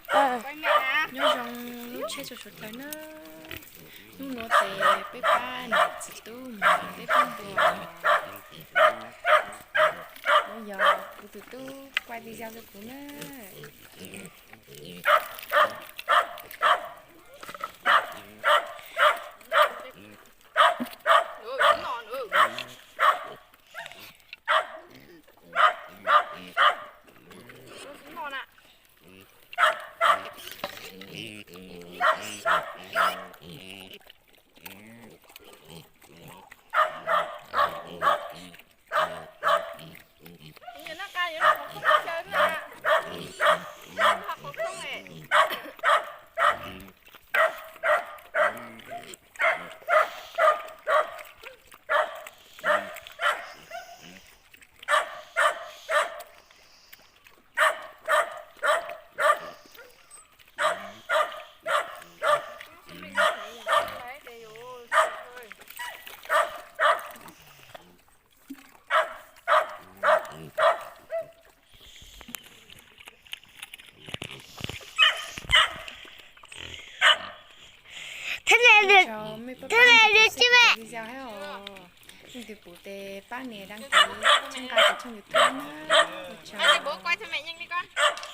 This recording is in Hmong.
Nyob zoo lub tsheb tsaus suav dlawg na. Hnub nuav ces peb pab niam txiv tub mus peb pab npua. Yog kuv tus tub quay video rau kuv na. Thab laj lwm tsi me. Leej twg pum tes pab nias đăng ký txhawb nqa kuv tshooj YouTube na. Ua tsaug.